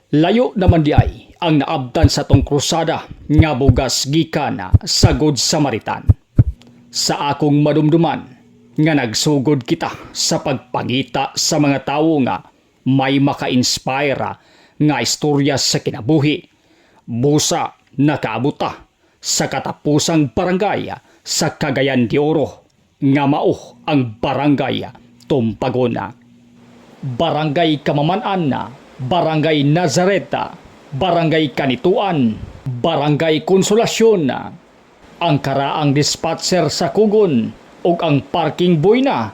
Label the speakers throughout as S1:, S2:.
S1: Layo naman diay ang naabtan sa tong krusada nga bugas gikan sa Good Samaritan. Sa akong madumduman nga nagsugod kita sa pagpangita sa mga tawo nga may maka-inspire nga istorya sa kinabuhi. Busa nakaabot ta sa katapusang barangay sa Cagayan de Oro nga mao ang Barangay Tumpagona. Barangay Kamaman-an, Barangay Nazareta, Barangay Canitoan, Barangay Consolacion, ang karaang dispatcher sa Kugon ug ang parking boy na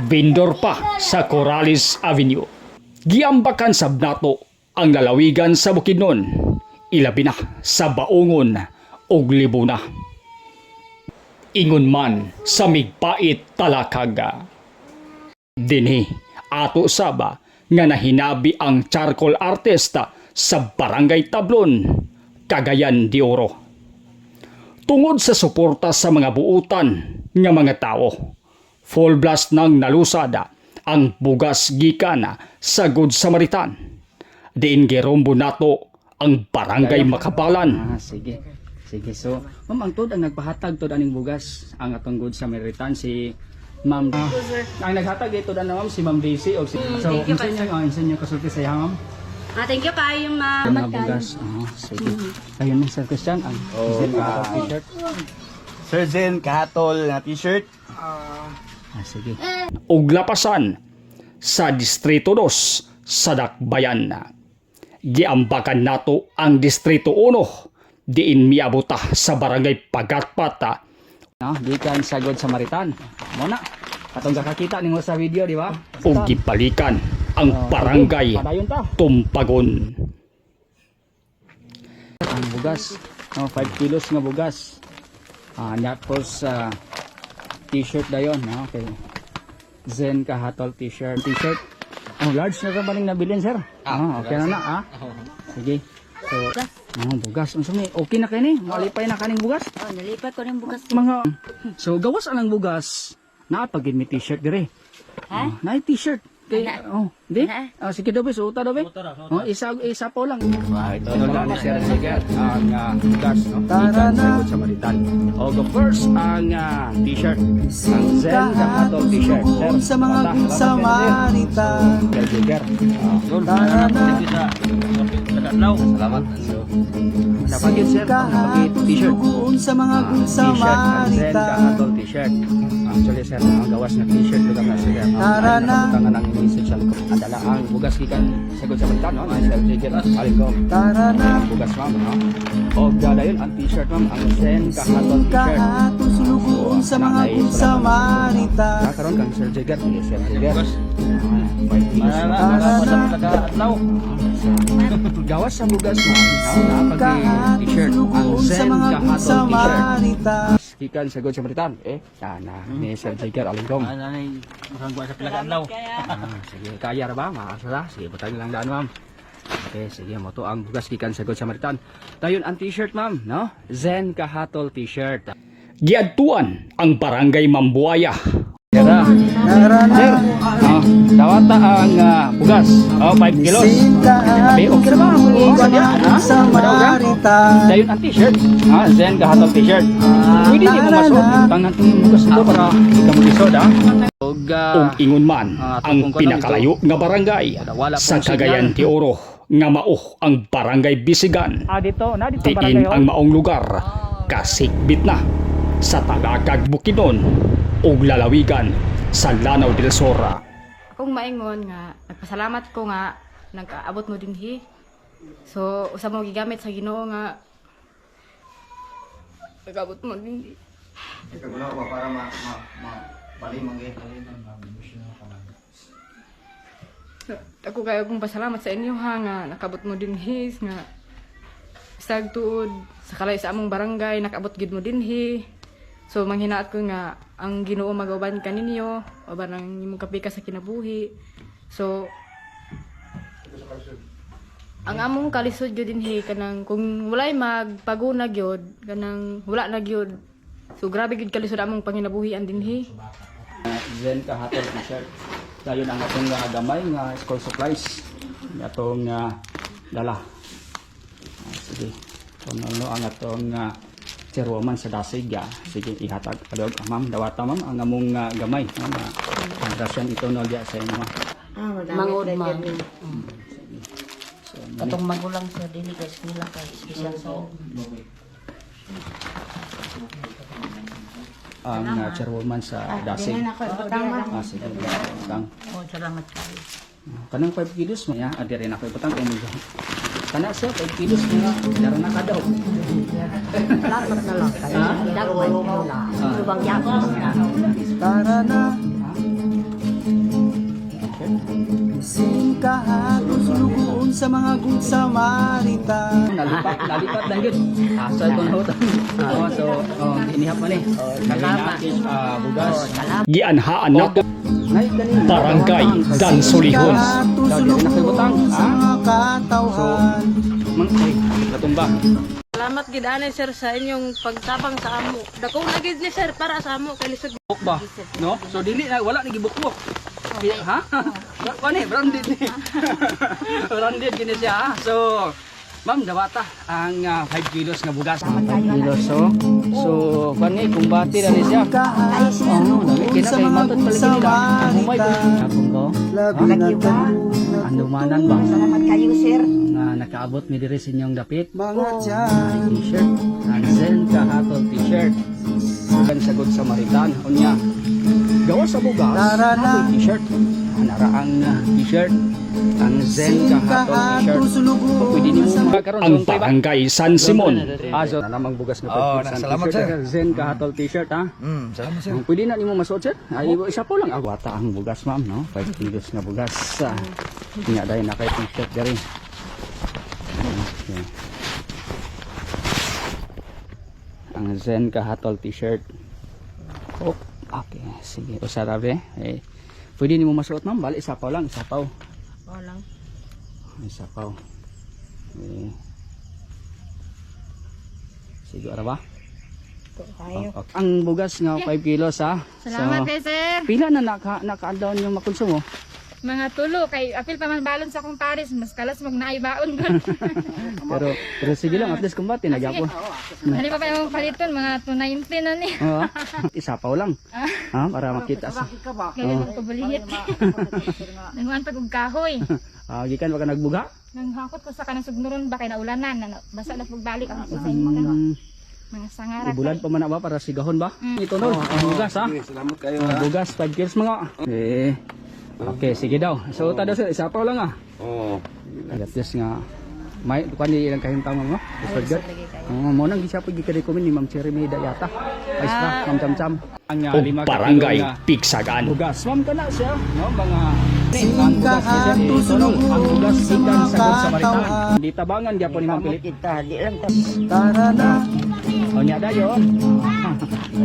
S1: vendor pa sa Corrales Avenue. Giambakan sab nato ang lalawigan sa Bukidnon, ilabi na sa Baungon ug Libuna. Ingon man sa migpait talakag. Dinhi ato saba nga nahinabi ang charcoal artist sa Barangay Tablon, Cagayan de Oro. Tungod sa suporta sa mga buutan nga mga tao, full blast nang nalusada ang bugas gikan sa Good Samaritan. Diin girumbo nato ang Barangay Makabalan.
S2: Ah, sige. Sige, so, ma'am, ang tod ang nagpahatag tod aning bugas ang atong Good Samaritan si Ma'am. Ah, ang naghatag ito na, ma'am, si Ma'am Daisy o si So,
S3: Thank you,
S2: unsa
S3: sir.
S2: inyo unsa inyo kasulti sa iya, ma'am?
S3: Ah, thank you kayo, ma'am.
S2: Mga bugas. Oh, sige. Ayun, Sir Christian, ang
S4: Oh,
S2: t-shirt.
S4: Sir Zen, kahatol na t-shirt.
S2: Ah, sige.
S1: Ug lapasan sa Distrito 2 sa Dakbayan. Giambakan nato ang Distrito 1 diin miabota sa Barangay Pagatpat.
S2: No, gikan sa Good Samaritan. Mo na. Atong kakakita nimo sa video, di ba?
S1: Ug gibalikan ang
S2: Oh,
S1: Barangay
S2: sige, padayon ta.
S1: Tumpagon.
S2: Ang bugas, no, 5 kilos nga bugas. Ah, tapos t-shirt dayon, no? Okay. Zen Kahatol t-shirt. T-shirt. Oh, large na ra ba ning nabilin, sir? Ah, okay na na, ah. Sige. So, oh, bugas. Unsa may okay na kini? Malipay na kaning bugas?
S3: Oh, nalipat ko rin bugas.
S2: Mga So gawas alang bugas. Naa pa gid may t-shirt dire.
S3: Ha?
S2: Oh, naay t-shirt. Kay,
S3: Ana.
S2: oh, di?
S3: Ana.
S2: Oh, sige daw be, suota daw be. Oh, isa isa po lang.
S4: Ah,
S2: Ito na ni Sir Siger ang bugas, no? Gikan sa Good Samaritan. O go first ang t-shirt. Ang Zen Kahatol t-shirt. Sir,
S5: sa mga
S2: bata,
S5: Good
S2: salamat, Sir
S5: Samaritan.
S2: Sir Siger. Oh,
S5: Tara na.
S4: Salamat.
S2: Napagit, sir, napagit t-shirt.
S5: Suguon sa mga Good
S2: T-shirt, ang Zen
S5: Samaritan.
S2: Kahatol t-shirt. Actually, sir, ang gawas na t-shirt lugar na sir.
S5: Tara na.
S2: Nakabutangan ang message ang adala ang bugas gikan sa Good Samaritan, no? Ni Sir Siger. Alikom.
S5: Tara na.
S2: Ang bugas, ma'am, no? O dayon ang t-shirt, ma'am, ang Zen Kahatol t-shirt.
S5: Kahatol sulugoon sa mga Good Samaritan.
S2: Karon kang Sir Jigger, sige, Sir Jigger. Gawas sa bugas, ma'am. Napag t-shirt ang
S5: Sulugoon sa
S2: Zen
S5: mga Good
S2: Kahatol t-shirt.
S5: Samaritan.
S2: Gikan sa Good Samaritan. Eh, sana ni Sir Jigger Alingkong. Ah, sige, kaya ra ba? Maasa ra. Sige, butang lang daan, ma'am. Okay, sige, mo to ang bugas gikan sa Good Samaritan. Dayon ang t-shirt, ma'am, no? Zen Kahatol t-shirt.
S1: Giadtuan ang Barangay Mambuaya.
S2: Tara.
S5: Tara na.
S2: Sir, oh, dawata ang bugas. Oh, 5 kilos. Sabi, okay na ba?
S5: Sulugoon sa
S2: Okay
S5: mga
S2: na,
S5: Good
S2: ha? Madawag.
S5: Samaritan.
S2: Dayon ang t-shirt. Ah, Zen Kahatol t-shirt. Pwede di mo
S5: Tara
S2: masod.
S5: na.
S2: Butang natin yung bugas dito para hindi ka magisod, ha? Og,
S1: Ug ingon man ang
S2: tungkol
S1: pinakalayo nga barangay
S2: Wala
S1: sa
S2: pong
S1: Cagayan de Oro nga mao ang Barangay Bisigan.
S2: Ah, dito, na dito
S1: Diin ang maong lugar kasikbit na sa Talakag, Bukidnon ug lalawigan sa Lanao del Sur.
S3: Akong maingon nga, nagpasalamat ko nga, nagkaabot mo dinhi. So, usa mo gigamit sa Ginoo nga nag-abot mo dinhi.
S4: Wala ba para ma ma ma bali mangge.
S3: Ako kayo kong pasalamat sa inyo ha nga nakabot mo dinhi nga bisag tuod sa kalay sa among barangay nakaabot gid mo dinhi. So manghinaat ko nga ang Ginoo mag-uban kaninyo, uban ang imong kapika sa kinabuhi. So ang among kalisod gyud dinhi kanang kung walay magpaguna gyud kanang wala na gyud. So grabe gyud kalisod among panginabuhian dinhi.
S2: Zen Kahatol t-shirt. Dayon ang atong gamay nga school supplies. Atong dala. Sige. Kung ano ang atong chairwoman sa Dasig, sige ihatag adog, ma'am, dawata ma'am ang among gamay, no, nga ang rasyon ito no diya sa inyo.
S6: Mangod man.
S2: So,
S6: Katong magulang sa dili kay eskwela kay espesyal sa
S2: ang chairwoman sa Dasig. Sige, butang.
S6: Oh, salamat kayo.
S2: Kanang 5 kilos mo ya, adi rin ako ibutang kay mo. Kana siya 5 kilos mo dara na ka daw.
S6: Salamat na lang kayo. Dagway ko na. Subang yapon na.
S5: Tara na. Singkahatos lugoon sa mga Good Samaritan.
S2: Nalipat, nalipat lang yun. Asa ko na utang. Oh, so, oh, inihap man eh.
S6: Salamat.
S2: Bugas.
S1: Gianhaan nato
S2: Nay, kani.
S1: Barangay Dansolihon.
S5: Singkahatos
S2: Daw, di rin ako ibutang.
S5: lugoon sa
S2: Ha?
S5: mga katawhan.
S2: Mang, ay, natumba.
S7: Salamat gid ani sir sa inyong pagtabang sa amo. Dako na gid ni sir para sa amo kay lisod
S2: Buk ba? No? So, dili na, wala ni gibukbuk. Ha? Kani, branded ni. Branded gini siya, ha? So, ma'am, dawata ang 5 kilos nga bugas. 5 kilos, so. So, kani, kumbati na ni siya.
S5: Singkahatos
S2: Oh, dami
S5: lugoon
S2: kina
S5: sa
S2: kay
S5: mga
S2: matod
S5: Good
S2: pala gini. Ang humay ko.
S5: Samaritan.
S2: Akong ko.
S5: Labi na
S2: Ang dumanan ba?
S6: Salamat kayo, sir.
S2: Nga nakaabot mi diri sa inyong dapit.
S5: mga tiyan.
S2: T-shirt. Ang Zen Kahatol t-shirt. Kan sa Good Samaritan. Unya. Gawa sa bugas.
S5: Tara na.
S2: Ako'y t-shirt. Nara ang t-shirt. Ang Zen Kahatol t-shirt.
S5: Singkahatos lugoon
S2: Pwede nimo
S5: sa
S2: magkaroon
S1: ang Barangay San Simon.
S2: So, na namang bugas nga
S4: Oh,
S2: pag
S4: salamat,
S2: t-shirt.
S4: sir.
S2: Zen Kahatol t-shirt ha.
S4: Salamat sir.
S2: Ang pwede na nimo masuot sir. Ay isa po lang agwata ang bugas ma'am no. 5 kilos nga bugas. Nga dai na kay t-shirt diri. Okay. Ang Zen Kahatol t-shirt. Oh, okay. Sige, usa ra be. Eh, pwede nimo masuot ma'am, bali isa pa lang, isa pa.
S7: lang.
S2: Isa pa. Eh. Sige, ara ba?
S6: Kayo.
S2: Okay. Ang bugas nga 5 kilos ha.
S3: Salamat
S2: So,
S3: kay sir.
S2: pila na naka-down yung makonsumo?
S3: Mga tulo kay apil pa man balon sa akong pares mas kalas mag naibaon gud.
S2: Pero pero sige lang, at least kumbate na gyapon.
S3: Ano pa pa yung paliton mga 290 na ni.
S2: Oo. Isapaw lang. Ha, para makita sa.
S3: Ganun ko bulihit. Nanguan pag og kahoy.
S2: Gikan ba ka nagbuga?
S3: Nanghakot ko sa kanang sugnuron ba kay naulanan na basa na pagbalik ang sa inyo mga sangara.
S2: Ibulan pa man na ba para sigahon ba? Ito no, ang bugas ha.
S4: Salamat kayo.
S2: Ang bugas 5 kilos mga. Eh. Okay, sige daw. So ta daw sir, isapaw lang ah.
S4: Oo.
S2: At least nga may kuan ni ilang kahimtang mo. Mr. God. Oh, mo nang gisapod gika-recommend ni Ma'am Cherry Meda yata. Ay sa Ma'am Chamcham. Ang
S1: ug
S2: lima ka
S1: Barangay
S2: kilo nga
S1: Pigsagan.
S2: bugas. Ma'am kana siya, no, mga ang bugas ni sir, eh,
S5: Singkahatos
S2: ito, ang bugas
S5: lugoon sa
S2: gikan
S5: mga
S2: sa Good Samaritan.
S5: katawhan.
S2: Di tabangan gyapon ni Ma'am Philip.
S6: Kita di lang ta.
S5: Tara na.
S2: O niya dayon.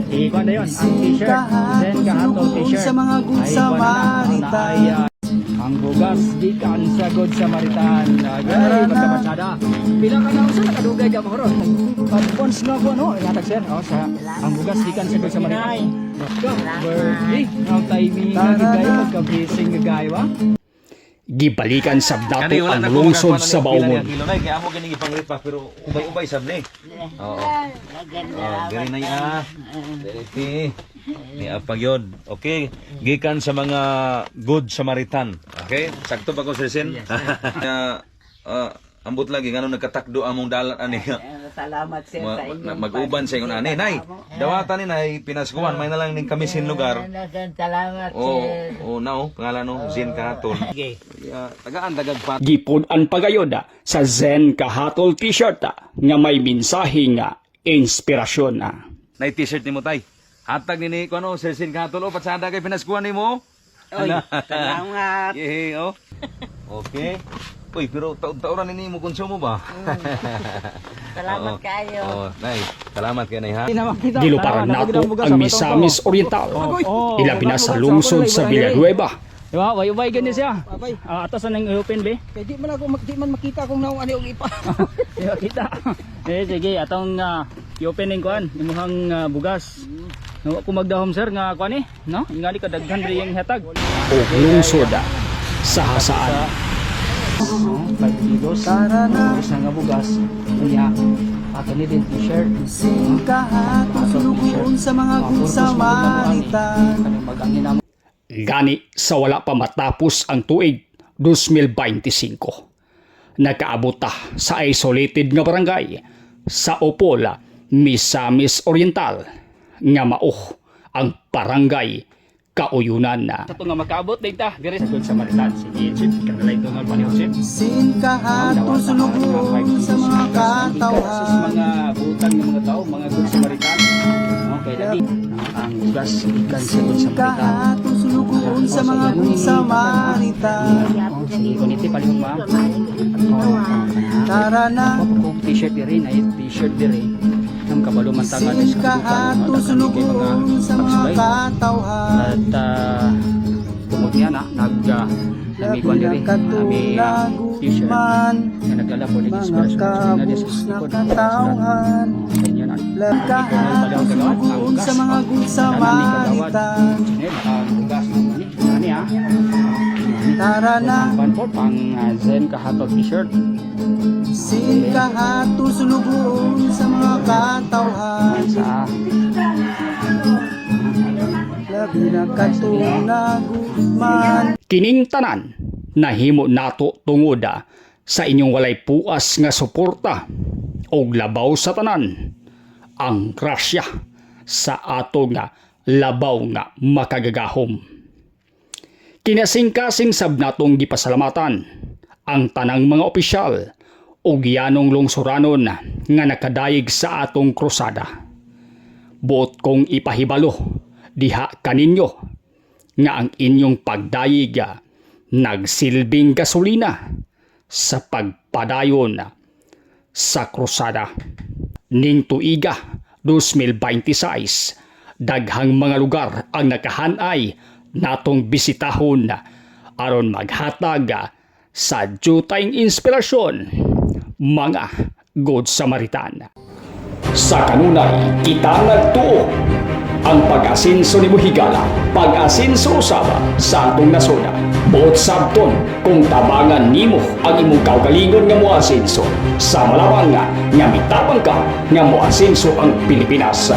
S2: Ikuan dayon ang t-shirt. Zen
S5: Singkahatos
S2: Kahatol
S5: lugoon
S2: t-shirt.
S5: sa mga Good
S2: Ay, kuan na na,
S5: Samaritan.
S2: ay, ang bugas gikan sa Good Samaritan. Agay, pagkabatsada. Pila ka na usa nakadugay ka mo ron. Advance na ko no, ihatag sir. Oh, sa ang bugas gikan sa Good Samaritan. Birthday, ang timing nga gid pagka-blessing nga gayo.
S1: Gibalikan sab nato
S8: Kani wala
S1: ang
S8: na ko
S1: lungsod
S8: magkakuha
S1: sa
S8: na ni pila
S1: Baumon.
S8: niya kilo nay kay amo gani ipanglit pa pero ubay-ubay sab ni. Oo. Oh, diri na ya. Diri ti. Ni apag yun. Okay, gikan sa mga good Samaritan. Okay? Sakto ba ko sir Sen? Na, ambot lagi ngano nagkatakdo among dalan ani.
S6: Salamat sir sa inyong
S8: Mag-uban sa ingon ani nay. Dawatan ni nay pinaskuhan may na lang ning kami sin lugar.
S6: Salamat
S8: Oh,
S6: sir.
S8: oh nao pangalan no Zin Kahatol. Yeah, tagaan tagag pat.
S1: Gipud-an pagayod sa Zen Kahatol t-shirt nga may mensahe nga inspirasyon.
S8: Nay t-shirt nimo tay. Hatag ni ni kuno Sir Sin Kahatol oh patsada kay pinaskuhan nimo.
S6: Oy, salamat.
S8: Yehey, oh. Okay. Uy, pero taon-taoran ni mo konsumo ba?
S6: Salamat kayo.
S8: Oh, nay, salamat kay nay ha.
S1: Giluparan nato ang Misamis Oriental. Ilabi na sa lungsod sa Villanueva.
S2: Diba? Way-way gani siya. Atos na nang open be.
S5: Kay di man ako di man makita kung naong ani og ipa.
S2: Di ba kita? Eh sige, atong i-opening kuan imuhang bugas. No, ako magdahom sir nga kuan eh, no? Ingali ka daghan ri yung hatag.
S1: O lungsod sa Hasaan.
S2: No? 5 kilos.
S5: Tara na.
S2: Isa nga bugas. Unya, ato ni din t-shirt.
S5: Singkahatong sulugoon sa mga Good Samaritan.
S2: Kanang mag-angin na
S1: Gani sa wala pa matapos ang tuig 2025. Nakaabot ta sa isolated nga barangay sa Opol, Misamis Oriental nga mao ang Barangay Kauyunan.
S2: Sa nga makaabot din ta diri sa Good Samaritan. Sige, Chip, kanalay tungal pa niyo, Chip.
S5: Singkahatong sulugoon sa mga
S2: Sa
S5: katawhan.
S2: mga butang ng mga tao, mga Good Samaritan. Okay, lagi. Ang bugas gikan sa Good Samaritan.
S5: Singkahatong sulugoon sa mga Good Samaritan.
S2: Oh, sige, kuniti palihog, ma'am.
S5: Tara na.
S2: Ako kung t-shirt diri, na t-shirt diri. Ang kabalo man tanga sa
S5: Singkahatong sulugoon sa mga katawhan.
S2: At tungod niya na nag nami diri, nami t-shirt
S5: Katulaguman,
S2: nga nagdala po ng
S5: mga
S2: inspirasyon sa sa
S5: kabus na
S2: likod.
S5: katawhan.
S2: Sa inyo na.
S5: Singkahatong sulugoon sa mga Good Samaritan.
S2: Ang bugas ng mani. Ani ah.
S5: Tara na.
S2: Ang panport, ang Zen Kahatol t-shirt.
S5: Singkahatong sulugoon sa mga katawhan.
S2: Sa
S5: Labi na katunaguman.
S1: Kining tanan nahimo nato tungod sa inyong walay puas nga suporta og labaw sa tanan ang grasya sa ato nga labaw nga makagagahom. Kinasingkasing sab natong gipasalamatan ang tanang mga opisyal ug yanong lungsuranon nga nakadayeg sa atong krusada. Buot kong ipahibalo diha kaninyo nga ang inyong pagdayeg nagsilbing gasolina sa pagpadayon sa krusada. Ning tuiga 2026, daghang mga lugar ang nakahanay natong bisitahon aron maghatag sa jutayng inspirasyon, mga Good Samaritan. Sa kanunay, kita nagtuo ang pag-asinso ni Buhigala, pag-asinso usaba sa atong nasod. Buot sabton kung tabangan nimo ang imong kaugalingon nga moasinso. Sa malawang nga, nga mitabang ka nga moasinso ang Pilipinas.